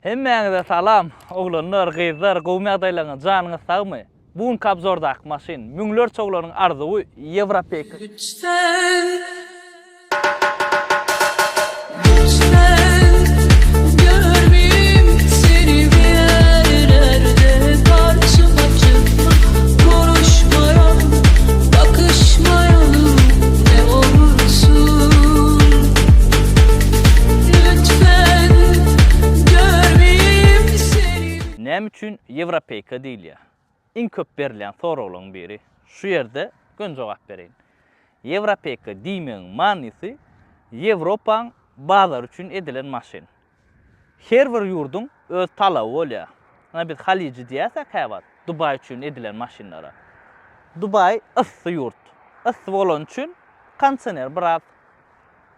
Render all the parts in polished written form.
Hemmäňize salam, oglanlar, gyzlar, gowumy ýagdaýlaryňyz, janyňyz sagmy? Bu günki obzordaky maşyn, müňlerçe oglanyň arzuwy, Ýewropeýka. Lütfen Lütfen görmeyim seni bir yerlerde karşıma çıkma konuşmayalım bakışmayalım ne olursun Lütfen görmeyim seni. Näme üçin Ýewropeýka diýilýär? Iň köp berilýän soraglaryň biri. Şu ýerde göni jogap bereýin. Ýewropeýka diýmegiň manysy Ýewropaň bazary üçin edilen maşyn. Her bir ýurduň öz talaby bolýar. Ynha biz Halyjy diýýäs-ä käwagt Dubaý üçin edilen maşynlara. Dubaý yssy ýurt. Yssy bolany üçin kondisioner biraz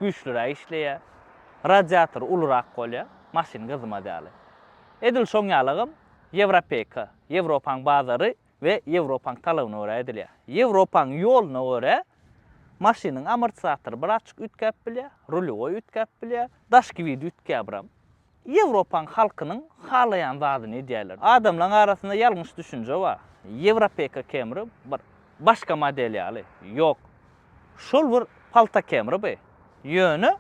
güýçlüräk işleýär. Radiatory ulurak bolýar, maşyn gyzmaz ýaly. Edil şoň ýalagam Ýewropeýka, Ýewropaň bazary we Ýewropaň talabyna görä edilýär. Ýewropaň ýoluna görä maşynyň amortizatory birazjyk üýtgäp bilýär, rulewoý üýtgäp bilýär, daşky widi üýtgäýär biram. Ýewropaň halkynyň halaýan zadyny edýärler. Adamlaň arasynda ýalňyş düşünje bar. Ýewropeýka Camry bir başga model ýaly. Ýok. Şol bir palta Camry bu. Ýöne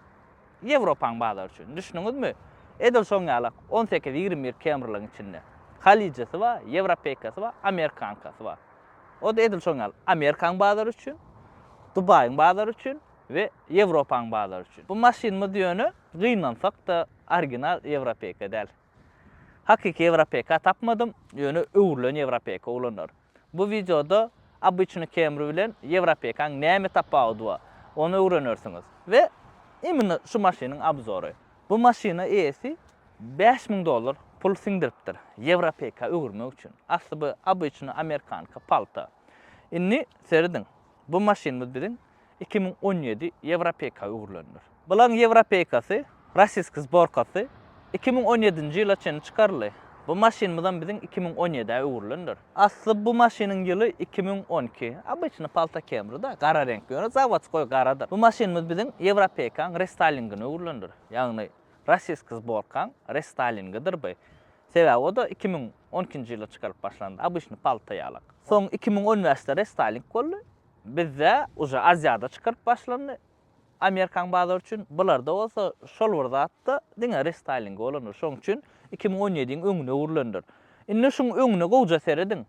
Ýewropaň bazary üçin. Düşündiňizmi? Edil şoň ýalak 18, 21 Camrylaryň içinde. Halijisi bar, Ýewropeýkasy bar, Amerikankasy bar. O-da edil şoň ýaly Amerikaň bazary üçin, Dubaýyň bazary üçin we Ýewropaň bazary üçin. Bu maşynymyz ýöne gynansak-da original Ýewropeýka däl. Hakyky Ýewropeýka tapmadym, ýöne öwrülen Ýewropeýka oglanlar. Bu wideoda obyçny Camry bilen Ýewropeýkaň näme tapawudy bar, ony öwrenersiňiz. We imенно şu maşynyň obzory. Bu maşyna eýesi 5000 dollar pul siňdiripdir Ýewropeýka öwürmek üçin. Asly bu obyçny amerikanka palta. Indi serediň, bu maşynymyz biziň 2017 Ýewropeýka öwrülendir. Bulaň Ýewropeýkasy, rossiýski sborkasy 2017-nji ýyla çenli çykaryldy. Bu maşynymyzam biziň 2017-ä öwrülendir. Asly bu maşynyň ýyly 2012. Obyçny palta Camry-da, gara reňk, ýöne zawodskoý garadyr. Bu maşynymyz biziň Ýewropeýkaň restaýlingine öwrülendir. Ýagny rossiýski sborkaň restaýlingidir bu. Sebäbi o-da 2012-nji ýylda çykarylyp başlandy, obyçny palta ýalak. Soň 2015-de restaýling boldy. Bizde uje Aziýada çykaryp başlandy. Amerikaň bazary üçin, bularda bolsa şol bir zatda diňe restaýlingi bolandyr. Şoň üçin 2017-iň öňüne öwrülendir. Indi şuň öňüne gowja serediň.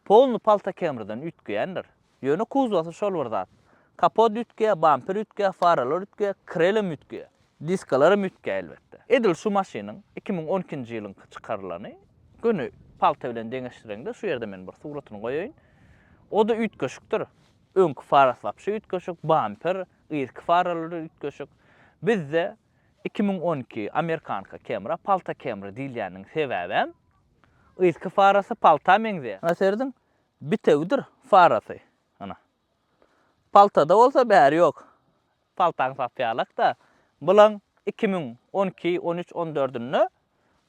Polny palta Camry-dan üýtgeýändir. Ýöne kuzowasy şol bir zat. Kapot üýtgeýär, bamper üýtgeýär, faralar üýtgeýär, krelem üýtgeýär. Diskalaram üýtgeýär elbetde. Edil şu maşynyň 2012-nji ýylyňky çykarylany göni palta bilen deňeşdireňde şu ýerde men bir suratyny goýaýyn. O-da üýtgeşikdir. Öňki farasy wapşe üýtgeşik, bamper, yzky faralary üýtgeşik. Bizde 2012 amerikanka Camry palta Camry diýilýäniniň sebäbem yzky farasy palta meňzeýär. Ana serediň, bitewidir farasy. Ana. Paltada bolsa bäri ýok. Paltaň sapy ýalak-da. Bulaň 2012, 13, 14-ünde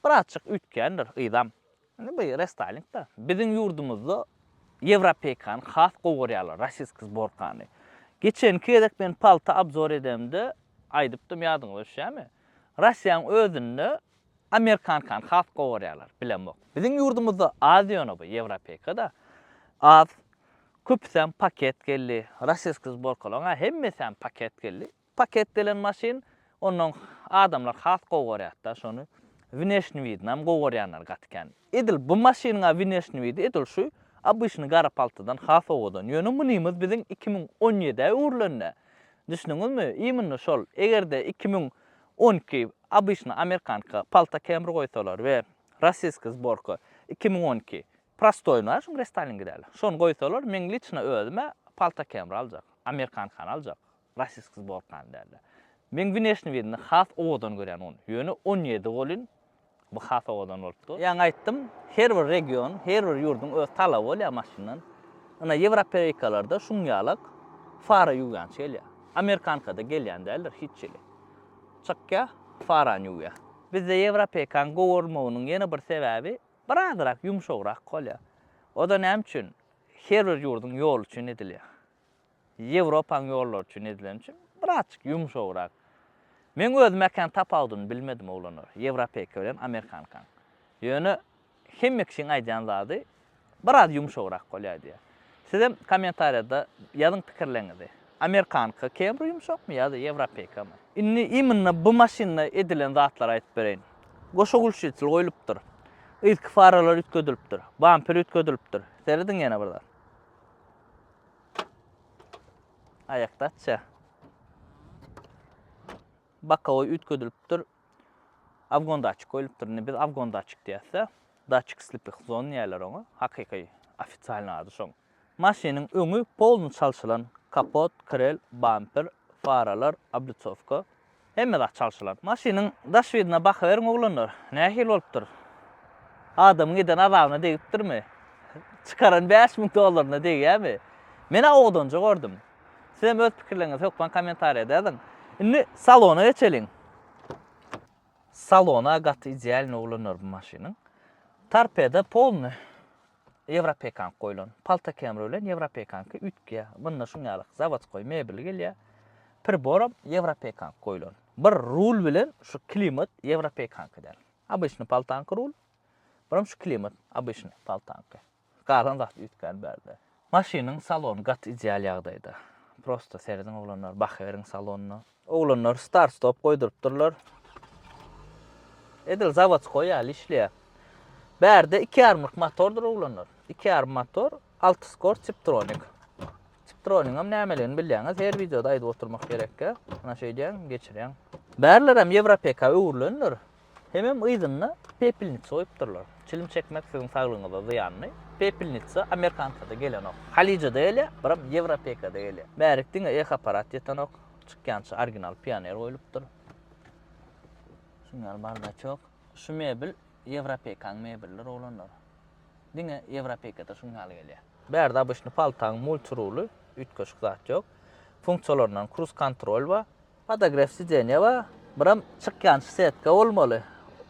birazjyk üýtgändir yzam. Indi bu restaýling-da. Biziň ýurdumyzda ýewropeýkany has gowy görýärler, rossiýski sborkany. Geçenki gezek men palta obzor edemde aýdypdym, ýadyňyza düşýärmi? Rossiýanyň özünde amerikankany has gowy görýärler, bilemok. Biziň ýurdumyzda az ýöne bu ýewropeýka-da. Az. Köpüsem paket geldi. Rossiýski sborkalaryň-a hemmesem paket geldi. Paket gelen maşyn ondan adamlar has gowy görýärda şony. Wneşni widinam gowy görýänler gaty kän. Edil bu maşynyňa wneşni widi edil şu obyçny gara paltadan has owadan. Ýöne munymyz biziň 2017-ä öwrülende. Düşdüňizmi? Imенно şol. Egerde 2012 obyçny amerikanka palta Camry goýsalar we rossiýski sborka 2012 prostoýny bar şuň restaýlingi däl. Şony goýsalar meň liçno özüm-ä palta Camry aljak. Amerikankany aljak. Rossiýski sborkany dälde. Meň wneşni widini has owadan görýän ony. Ýöne 17 golin bu has owadan bolup dur. Ýaňy aýtdym, her bir region, her bir ýurduň öz talaby bolýar maşyndan. Ynha ýewropeýkalarda şuň ýalak fara ýuwýançy gelýär. Amerikankada gelýän däldir hiç hili. Çykýar, farany ýuwýar. Bizde ýewropeýkaň gowurmagynyň ýene bir sebäbi birazrak ýumşagrak bolýar. O-da näme üçin? Her bir ýurduň ýoly üçin edilýär. Ýewropaň ýollary üçin edileni üçin birazjyk ýumşagrak. Meň özüm äkän tapawudyny bilmedim oglanlar, ýewropeýka bilen amerikankaň. Ýöne hemme kişiň aýdýan zady biraz ýumşagrak bolýar diýýär. Sizem kommentariýada ýazyň pikirleriňizi. Amerikanka Camry ýumşakmy ýa-da ýewropeýkamy? Indi imенно bu maşynda edilen zatlary aýdyp bereýin. Goşa gulşitel goýlupdyr. Yzky faralar üýtgedilipdir. Bamper üýtgedilipdir. Serediň ýene bir zat. Aýakda açýar. Bokowoý üýtgedilipdir. Afgon datçik goýlupdyr. Indi biz afgon datçik diýäs-de. Datçik slepyh zon diýýärler oňa. Hakyky ofitsialnyý ady şoň. Maşynyň öňi polny çalşylan. Kapot, krel, bamper, faralar, oblitsowka. Hemme zat çalşylan. Maşynyň daş ýüzüne bakyberiň oglanlar. Nähili bolupdyr? Adamyň eden azabyna degipdirmi? Çykaran 5000 dollaryna degýärmi? Men-ä owadanja gördüm. Sizem öz pikirleriňizi hökman kommentariýada ýazyň. Indi salona geçeliň. Salona gaty idealny oglanlar bu maşynyň. Torpeda polny Ýewropeýkank goýlan. Palta Camry bilen Ýewropeýkanky üýtgeýär. Munda şuň ýaly zawodskoý mebel gelýär. Priboram Ýewropeýkank goýlan. Bir rul bilen şu klimat Ýewropeýkanky däl. Obyçny paltaňky rul. Biram şu klimat obyçny paltaňky. Galan zat üýtgän bärde. Maşynyň salony gaty ideal ýagdaýda. Prosta serediň oglanlar, bakyberiň salonyna. Oglanlar start stop goýdurypdyrlar. Edil zawodskoý ýaly işleýär. Bärde iki ýarymlyk motordyr oglanlar. Iki ýarym motor, alty skor Tiptronic. Tiptronigiň nämeligini bilýäňiz, her wideoda aýdyp oturmak gerekkä. Ana şeýdýäň, geçirýäň. Bärlerem ýewropeka öwrülendir. Hemem yzynda pepelnitsa goýupdyrlar. Çilim çekmek siziň saglygyňyza zyýanly. Pepelnitsa amerikankada gelenok. Halijada gelýär, biram ýewropekada gelýär. Bärik diňe eh apparat ýetenok. Çykýança original pioner goýlupdyr. Şuň ýaly bardaçok. Şu mebel ýewropekaň mebelidir oglanlar. Diňe ýewropekada şuň ýaly gelýär. Bärde obyçny paltaň multiruly, üýtgeşik zat ýok. Funksiýalaryndan kruz kontrol bar. Podogrew sidenýa bar. Biram çykýançy setka bolmaly.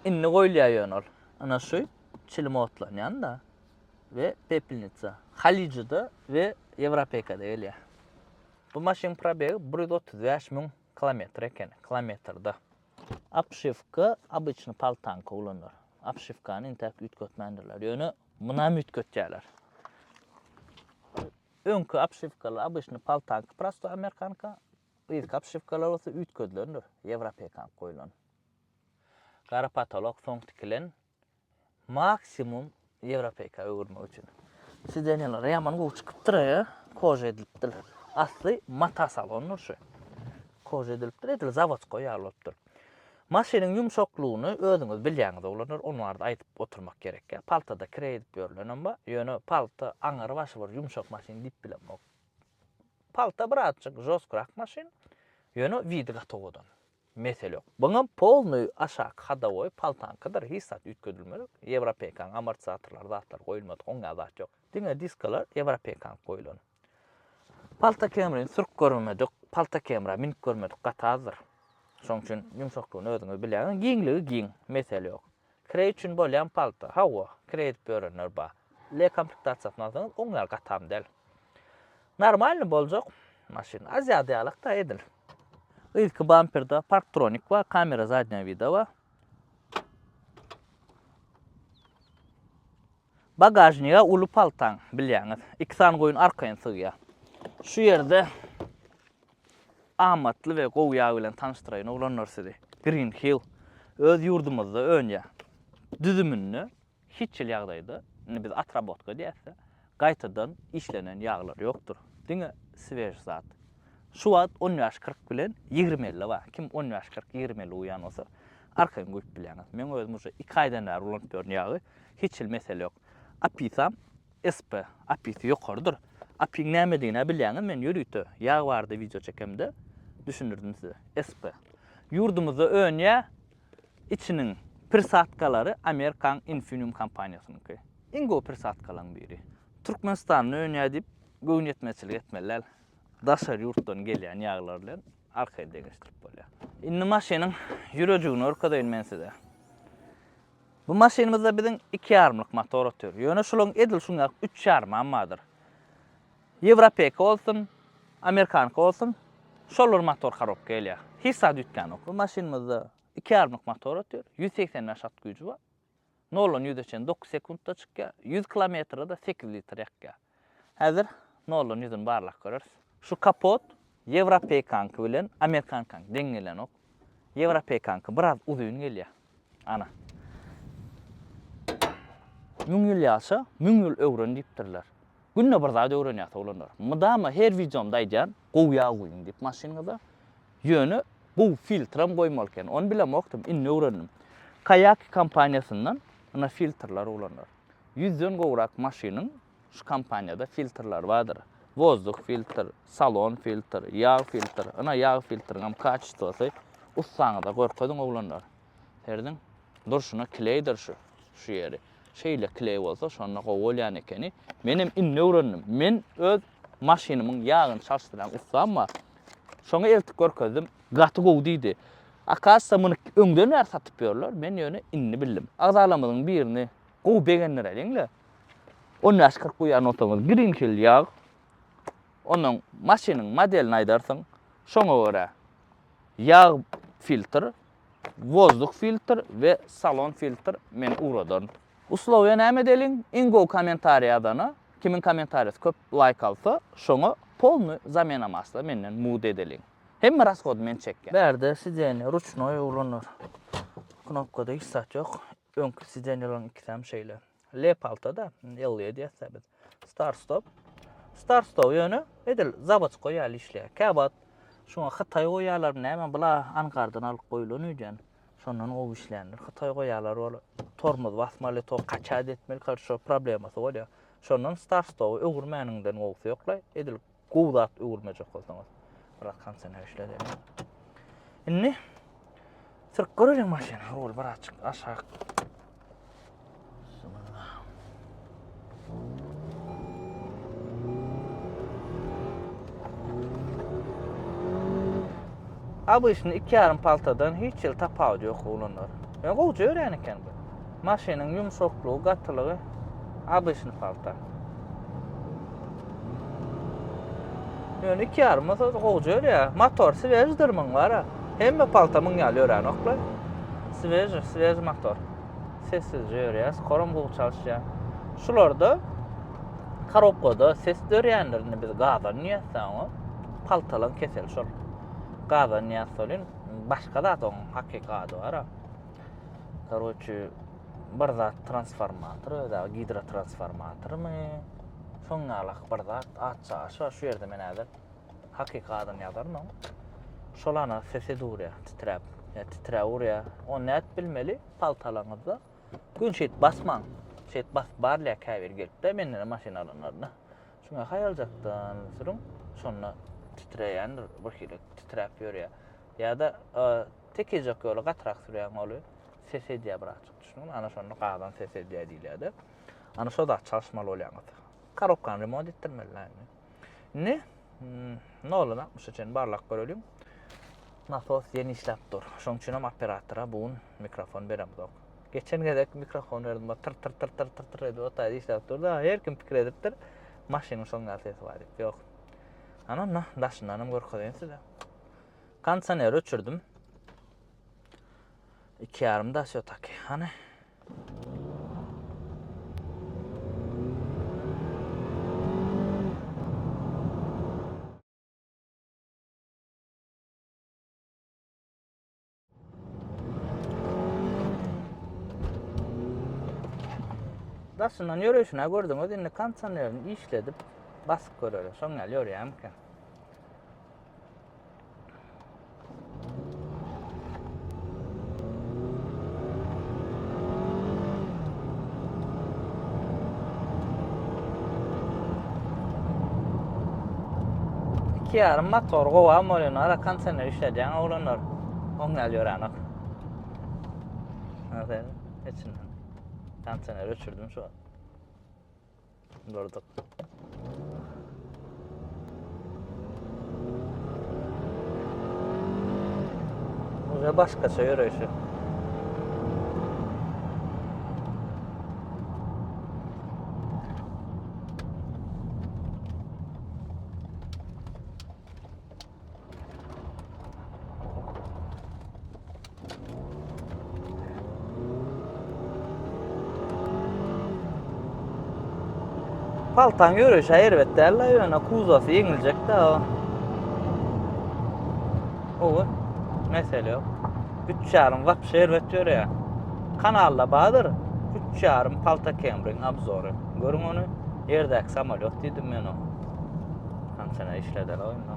Indi goýulýar ýöne ol. Ana şu çilim otlanýan-da we pepelnitsa. Halijide we Ýewropekada gelýär. Bu maşynyň probegi 135 müň kilometr eken, kilometrde. Obşiwka obyçny paltanka ulanlar. Obşiwkany intäk üýtgetmändirler. Ýöne munam üýtgetýärler. Öňki obşiwkalar obyçny paltanka, prosto amerikanka. Yzky obşiwkalar bolsa üýtgedilendir, ýewropeýkank goýlan. Gara potolok soň tikilen, maksimum ýewropeýka öwürmek üçin. Sidenýalar ýaman gowy çykypdyr eý, koža edilipdir. Asly mata salondyr şu. Koža edilipdir, edil zawodskoý ýaly bolupdyr. Maşynyň ýumşaklygyny özüňiz bilýäňiz oglanlar, ony barada aýdyp oturmak gerek däl. Paltada kireý edip ýörülenem bar, ýöne palta aňry başy bir ýumşak maşyn diýip bilemok. Palta birazjyk žostkyrak maşyn, ýöne widi gaty owadan. Mesele ýok. Buňam polnyý aşaky hadowoý paltaňkydyr, hiç zat üýtgedilmedik. Ýewropeýkaň amortizatorlary zatlar goýulmadyk, oň ýaly zat ýok. Diňe diskalar ýewropeýkaňky goýulan. Palta Camry-ni sürüp görmedik, palta Camry-a münüp görmedik gaty azdyr. Şonuň üçin ýumşaklygyny özüňiz bilýäňiz. Giňligi giň, mesele ýok. Kireý üçin bolýan palta. Hawa, kireý edip ýörenler bar. L komplektasiýasyny alsaňyz, oň ýaly gatam däl. Normalny boljak maşyn. Aziada ýalak-da edil. Yzky bamperde parktronik bar, kamera zadnýa vida bar. Bagažnige uly paltaň, bilýäňiz. Iki sany goýun arkaýyn sygýar. Şu ýerde amatly we gowy ýag bilen tanyşdyraýyn oglanlar sizi. Green Hill öz ýurdumyzda önýär. Düzüminde hiç hili ýagdaýda, indi biz otrabotka diýäs-de, gaýtadan işlenen ýaglar ýokdur. Diňe swež zat. Şu wagt on bäş 40 bilen 20 50 bar. Kim on bäş 40 20 50 guýan bolsa, arkaýyn guýup bilýäňiz. Meň özüm uje 2 aýdan bäri ulanyp ýörün ýagy. Hiç hili mesele ýok. Apisam SP, apisi ýokarydyr. Apiň nämedigini-ä bilýäňiz, men ýörite ýag barada wideo çekemde düşündirdim size. SP. Ýurdumyzda önýär, içiniň prisadkalary Amerikaň Infineum kompaniýasynyňky. Iň gowy prisadkalaryň biri. Türkmenistanda önýär diýip göwünýetmezçilik etmeli däl. Daşary ýurtdan gelýän ýaglar bilen arkaýyn deňeşdirip bolýar. Indi maşynyň ýürejigini görkezeýin men size. Bu maşynymyzda biziň iki ýarymlyk motor otyr. Ýöne şularyň edil şuň ýaly üç ýarymam bardyr. Ýewropeýka bolsun, amerikanka bolsun, Şol bir motor korobka gelýär. Hiç zat üýtgänok. Bu maşynymyzda iki ýarymlyk motor otyr. 185 at güýji bar. Noldan ýüze çenli 9 sekuntda çykýar. 100 kilometre-de 8 litr ýakýar. Häzir noldan ýüzüni barlap göreris. Şu kapot ýewropeýkaňky bilen amerikankaňky deň gelenok. Ýewropeýkaňky biraz uzyn gelýär. Ana. Müň ýyl ýaşa, müň ýyl öwren diýipdirler. Günde bir zat öwrenýäs oglanlar. Mydama her wideomda aýdýan, gowy ýag guýuň diýip maşynyňyza. Ýöne gowy filtrem goýmaly eken. Ony bilemokdym, indi öwrendim. Kayaki kompaniýasyndan ynha filtrler oglanlar. Ýüzden gowrak maşynyň şu kompaniýada filtrleri bardyr. Wozduh filtr, salon filtr, ýag filtr. Ynha ýag filtriňem kaçestwosy ussaňyza görkeziň oglanlar. Serediň, durşuna kleýdir şu, şu ýeri. Şeýle kleý bolsa şonda gowy bolýan ekeni. Menem indi öwrendim. Men öz maşynymyň ýagyny çalyşdyrýan ussam bar. Şoňa eltip görkezdim. Gaty gowy diýdi. Akazsa muny öňden bäri satyp ýörler. Men ýöne indi bildim. Agzalarymyzyň birini gowy begendireliň-le. On bäş 40 guýýan bolsaňyz Green Hill ýag. Ondan maşynyň modelini aýdarsyň. Şoňa görä ýag filtr, wozduh filtr we salon filtr men ugradaryn. Uslowiýa näme edeliň? Iň gowy kommentariý ýazana, kimiň kommentariýasy köp laýk alsa, şoňa polny zamena masla menden mugt edeliň. Hemme rasgody men çekýän. Bärde sidenýe ruçnoý oglanlar. Knopkada hiç zat ýok. Öňki sidenýalaryň ikisem şeýle. L palta-da, L diýýäs-dä biz. Start stop. Start stop ýöne edil zawodskoý ýaly işleýär. Käwagt şuňa hytaý goýýarlar, näme bula angardan alyp goýlan öýdýän. Şondan gowy işleýändir. Hytaý goýýarlar ol tormoz basmaly, to kaçat etmeli, karçe şo problemasy bolýar. Şondan start stopy öwürmäniňden gowusy ýok-laý. Edil gowy zat öwürmejek bolsaňyz. Biraz kondisioner işledeli. Indi sürüp göreliň maşyny. Rul birazjyk aşak. Obyçny iki ýarym paltadan hiç ýyl tapawudy ýok oglanlar. Ýöne gowja ýörýän eken bu. Maşynyň ýumşaklygy, gatylygy obyçny palta. Ýöne iki ýarym bolsa gowja ýörýär. Motor sveždir muň bara. Hemme palta muň ýaly ýöränoklar. Svež, svež motor. Sessizje ýörýär, skoram gowy çalyşýar. Şularda korobkada ses dörýändir. Indi biz gazan diýýäs oňa. Paltalaň keseli şol. Gazan diýýäs welin, başga zat oň hakyky ady bar. Karoçi bir zat transformator öz-ä gidrotransformatormy? Şoň ýalak bir zat at çaşy bar. Şu ýerde men häzir hakyky adyny ýazaryn oň. Şol ana ses edip urýar, titräp. Ýa titräp urýar. Ony nädip bilmeli? Paltalaňyzda gün şeýdip basmaň. Şeýdip basyp barylýar käbir gelip-de menden maşyn alanlaryna. Şuňa haýaljakdan sürüň, şonda titreýändir, bir hili titräp ýörýär. Ýa-da tekizjek ýoly gatyrak sürýäň ol ses edýär birazjyk düşündiňmi? Ana şonda gazan ses edýär diýilýär-de. Ana şo zat çalyşmaly bolýaňyz. Korobkany remont etdirmeli indi. Indi noldan altmyşa çenli barlap göreliň. Nasos ýene işläp dur. Şonuň üçin hem operatora bu gün mikrofon beremzok. Geçen gezek mikrofon berdim, tyr tyr tyr tyr tyr tyr edip otaýda işläp durdy. Her kim pikir edipdir. Maşynyň şoň ýaly sesi bar diýip. Ýok. Ana onda daşyndan hem görkezeýin size. Kondisioneri öçürdim. Iki ýarym da wsýo-taki. Hany. Daşyndan ýöreýşini gördüňiz, indi kondisionerini işledip basyp göreli. Şoň ýaly ýörýärmikä? İki ýarym motor gowam bolýan, ara kondisioner işledýän oglanlar. Oň ýaly ýörenok. Hadi, içinden. Kondisioner öçürdim şu. Durduk. Uje başgaça ýöreýşi. Paltaň ýöreýşi erbet däl-le, ýöne kuzasy ýeňiljek-dä o. Gowy. Mesele ýok. Üç ýarym wapşe erbet ýöreýär. Kanalda bardyr. Üç ýarym palta Camry-iň obzory. Görüň ony. Ýerdäki samolýot diýdim men o. Ançana işledeli oýunda.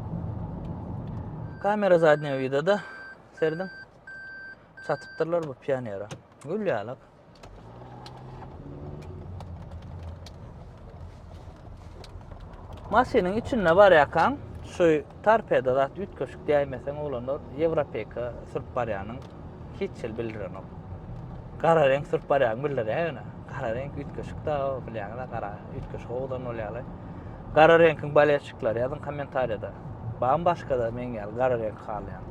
Kamera zadnýego vida-da serediň. Satypdyrlar bu pionera. Gül ýalak. Maşynyň içinde barýarkaň şu torpeda zat üýtgeşik diýäýmeseň oglanlar ýewropeýka sürüp barýanyň hiç hili bildirenok. Gara reňk sürüp barýanyň bildirýär ýöne. Gara reňk üýtgeşik da bilýäňiz gara üýtgeşik owadan bolýarlar. Gara reňkiň bolelşikleri ýazyň kommentariýada. Barmy başga-da meň ýaly gara reňk halaýan.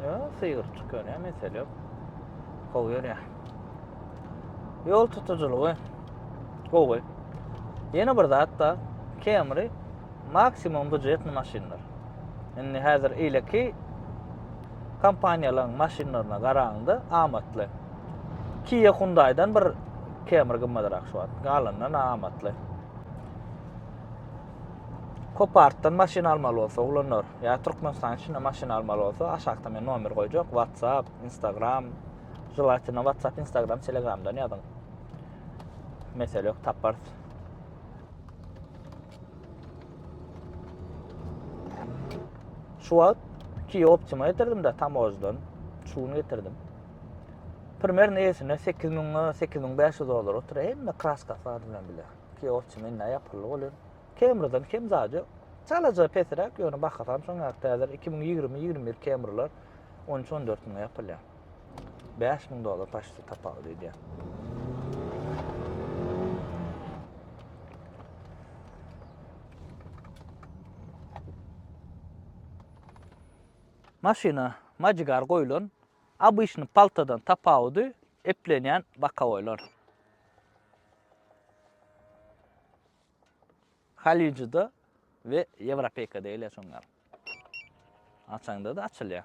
Ýa, sygyr çykyr, ýa, mesele ýok. Gowy ýörýär. Ýol tutujylygy gowy. Ýene bir zat da, Camry maksimum býujetny maşynlar. Indi häzir eýleki kompaniýalaryň maşynlaryna garaňda amatly. Kia Hyundai-dan bir Camry gymmadrak şu wagt. Galanyndan amatly. Kopartdan maşyn almaly bolsa oglanlar ýa Türkmenistan içinde maşyn almaly bolsa aşakda men nomer goýjak WhatsApp, Instagram, želatelno WhatsApp, Instagram, Telegramdan ýazyň. Mesele ýok taparys. Şu wagt Kia Optima getirdim de tamojdan. Şu gün getirdim. Primerno eýesine 8000 8500 dollar otur. Hemme kraskasy ady bilen bile. Kia Optima indi ýapyldy bolýar. Camry'dan kem zady ýok. Çalaja pesräk, ýöne bahasam şoň ýaly täze 2020-21 Camry'lar 13-14 müňe ýapylýar. 5000 dollar paçti tapawut edýär. Maşyna majigar goýlan obyçny paltadan tapawudy eplenýän bokowoýlar. Halyjyda we Ýewropeýkada gelýär şoň ýaly. Açaňda-da açylýar.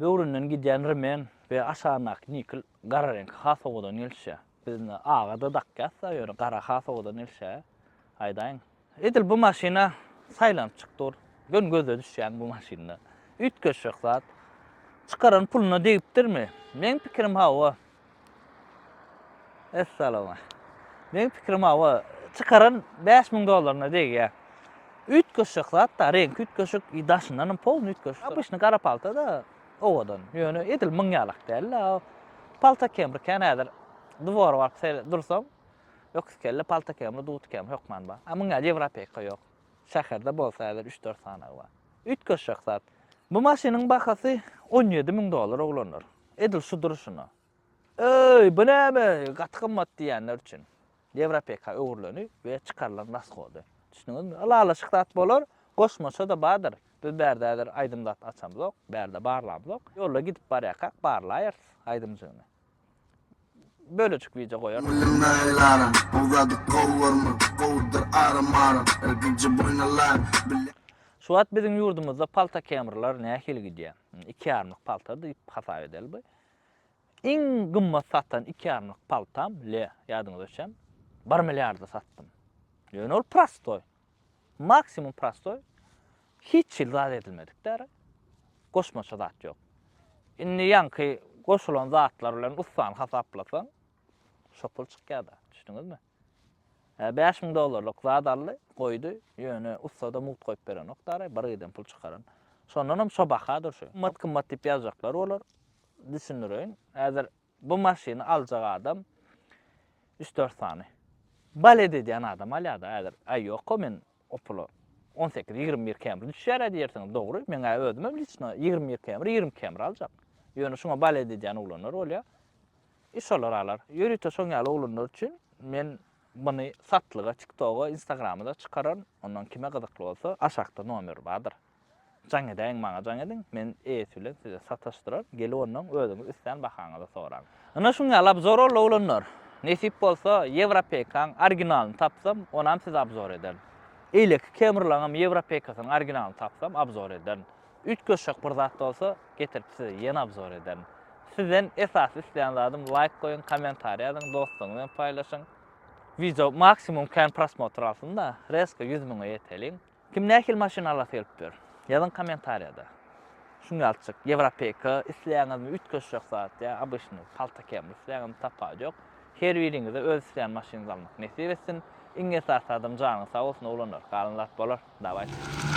Böwründen gidýän remen we aşagyndaky nikl gara reňki has owadan gelişýär. Biz indi aga-da dakýas-da, ýöne gara has owadan gelişýär. Aýdaýyň. Edil bu maşyna saýlanyp çyk dur. Gön göze düşýäň bu maşynda. Üýtgeşjek zat. Çykaran puluna degipdirmi? Meň pikirim hawa. Essalama. Meň pikirim hawa, çykaran 5000 dollaryna degýär. Üýtgeşjek zat-da, reňki üýtgeşik, i daşyndanam polny üýtgeşik. Obyçny gara palta-da owadan. Ýöne edil muň ýalak däl-de. Palta Camry kän häzir dwora baryp sere dursaň, öküz kelle palta Camry, duty Camry hökman bar. A muň ýaly ýewropeýka ýok. Şäherde bolsa häzir üç-dört sanagy bar. Üýtgeşjek zat. Bu maşynyň bahasy 17 müň dollar oglanlar. Edil şu durşuna. Öý, bu näme, gaty gymmat diýýänler üçin. Ýewropeka öwrüleni we çykarylan rashody. Düşündiňizmi? Ylalaşyk zat bolar, goşmaça-da bardyr. Biz bärde häzir aýdym zat açamzok, bärde barlamzok. Ýolda gidip barýarkak barlaýarys aýdymjygyny. Bölejik wideo goýarys. Bilinmeýär aram, bu zady gowy görme, gowudyr aram-aram, her gije boýun alar, bile. Şu wagt biziň ýurdumyzda palta kemriler nähili gidýär? Iki ýarymlyk palta diýip hasap edeli bu. Iň gymmat satan iki ýarymlyk paltam, le, ýadyňyza düşýärmi? Bir milliarda satdym. Ýöne ol prostoý. Maksimum prostoý. Hiç hili zat edilmedik däri. Goşmaça zat ýok. Indi ýaňky goşulan zatlar bilen ussany hasaplasaň, şo pul çykýar-da. Düşdüňizmi? 5000 dollarlyk zat aldy, goýdy, ýöne ussa-da mugt goýup berenok dara, bir giden pul çykaran. Şondanam şo bahadyr şu. Gymmat gymmat diýip ýazjaklar bolar. Düşündireýin. Häzir bu maşyny aljak adam 3-4 sany. Balet edýän adam alýar-da häzir. Aý ýok-a men o pula 18, 21 Camry düşýär-ä diýersiňiz. Dogry, meň-ä özümem liçno 21 Camry, 20 Camry aljak. Ýöne şuňa balet edýän oglanlar bolýar. I şolar alar. Ýörite şoň ýaly oglanlar üçin men muny satlyga TikToga, Instagrama-da çykararyn. Ondan kime gyzykly bolsa aşakda nomer bardyr. Jaň edäýiň maňa jaň ediň, men eýesi bilen size sataşdyraryn. Gelip ondan özüňiz islän bahaňyza soraň. Ynha şuň ýaly obzor boldy oglanlar. Nesip bolsa Ýewropeýkaň originalyny tapsam onam size obzor ederin. Eýleki Camrylaňam Ýewropeýkasynyň originalyny tapsam obzor ederin. Üýtgeşik bir zat bolsa getirip size ýene obzor ederin. Sizden esasy isleýän zadym laýk goýuň, kommentariý ýazyň, dostlaryňyz bilen paýlaşyň. Wideo maksimum kän prosmotr alsyn-da, rezko 100 müňe ýeteliň. Kim nähili maşyn alasy gelip dur? Ýazyň kommentariýada. Şuň ýalyçyk ýewropeýka isleýäňizmi üýtgeşjek zat ýa obyçnyý palta kemri isleýäňizmi tapawudy ýok. Her biriňize öz isleýän maşynyňyzy almak nesip etsin. Iň esasy zadam janyňyz sag bolsun oglanlar. Galan zat bolar. Dawayçy.